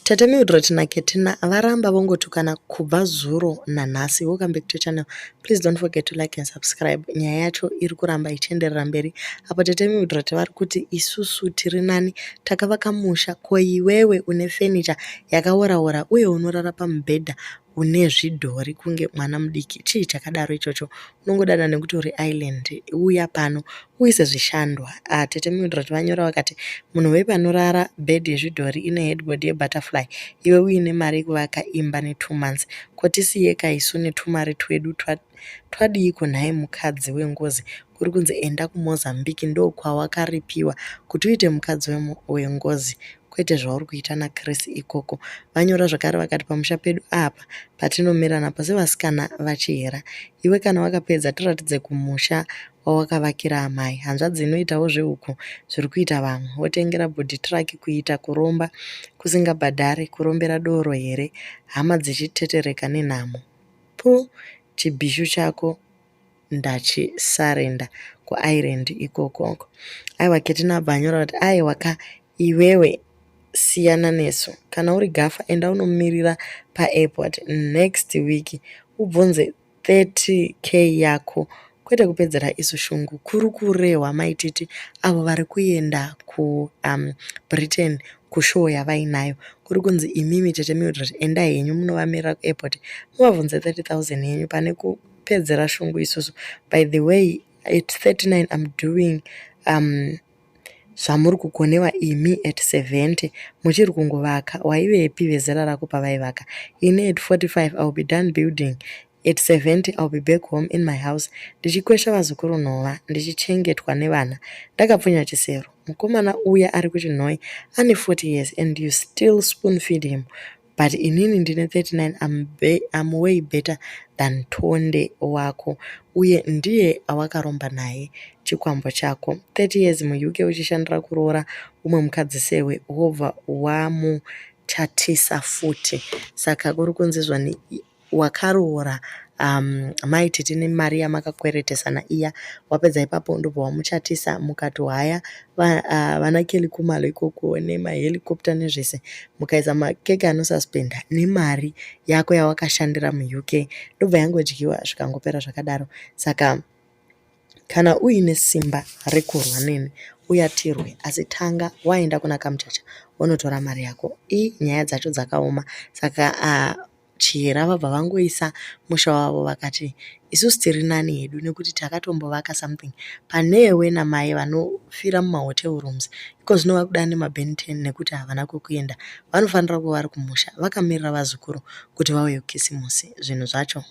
Tete Mildred naKetina varamba vongotukana kubva zuro nanhasi. Welcome back to channel. Please don't forget to like and subscribe. Nyaya yacho iri kuramba ichienderera mberi apo Tete Mildred vari kuti isusu tiri nani takavaka musha ko iwewe une fenicha yakaora-ora uye unorara pamubhedha une zvidhori kunge mwana mudiki. Chii chakadaro ichocho? Unongodada nekuti uri island. Uya pano uise zvishandwa. Ah, Tete Mildred vanyora vakati munhu wepi anorara bed yezvidhori ine headboard yebutterfly iwe uine mari yekuvaka imba ne2 months. Ko tisiyeka isu netumari twedu twadiiko nhai mukadzi wengozi? Kuri kunzi enda kuMozambique ndokwawakaripiwa kuti uite mukadzi wengozi kwete zvauri kuita naChris ikoko. Vanyora zvakare vakati pamusha pedu apa patinomira napo sevasikana vachihera. Iwe kana wakapedza tiratidze kumusha wawakavakira amai. Hanzvadzi inoitawo zvehuku zviri kuita vamwe. Wotengera body truck kuita kuromba kusingabhadhari kurombera doro here hama dzichitetereka nenhamo. Pu chibhishu chako ndachisarenda kuIreland ikoko. Aiwa Ketina abva anyora kuti aiwa ka iwewe siyana nesu. Kana uri gafa enda unomirira paairport next week ubvunze 30k yako kwete kupedzera isu shungu. Kuri kurehwa maititi avo vari kuenda kuBritain kushow yavainayo. Kuri kunzi imimi Tete Mildred endai henyu munovamirira kuairport muvabvunze 30 000 yenyu pane kupedzera shungu isusu. By the way at 39 I'm doing zvamuri kukonewa imi at 70 muchiri kungovaka. Waivepi vezera rako pavaivaka? Ini at 45 I will be done building. At 70 I will be back home in my house ndichikwesha vazukuru nhova ndichichengetwa nevana ndakapfunya chisero. Mukomana uya ari kuchinhoi ane 40 years and you still spoon feed him. But inini ndine 39 I'm way better than Tonde wako uye ndiye awakaromba naye chikwambo chako. 30 years muUK uchishandira kuroora umwe mukadzi sewe wobva wamuchatisa futi. Saka kuri kunzi zvoni wakaroora mai Titi nemari yamakakweretesana iya wapedza ipapo ndobva wamuchatisa mukatohaya vana Kelly Khumalo ikoko nemahelicopter nezvese mukaisa makeke anosuspenda nemari yako yawakashandira muUK ndobva yangodyiwa zvikangopera zvakadaro. Saka kana uine simba rekurwa neni uya tirwe asi tanga waenda kuna Kamuchacha wonotora mari yako. Ii nyaya dzacho dzakaoma saka Chihera vabva vangoisa musha wavo vakati isusu tiri nani hedu nekuti takatombovaka something panewe namai vanofira mumahotel rooms iko zvino vakuda nemaben 10 nekuti havana kwekuenda. Vanofanira kuva vari kumusha vakamirira vazukuru kuti vauye kukisimusi. Zvinhu zvacho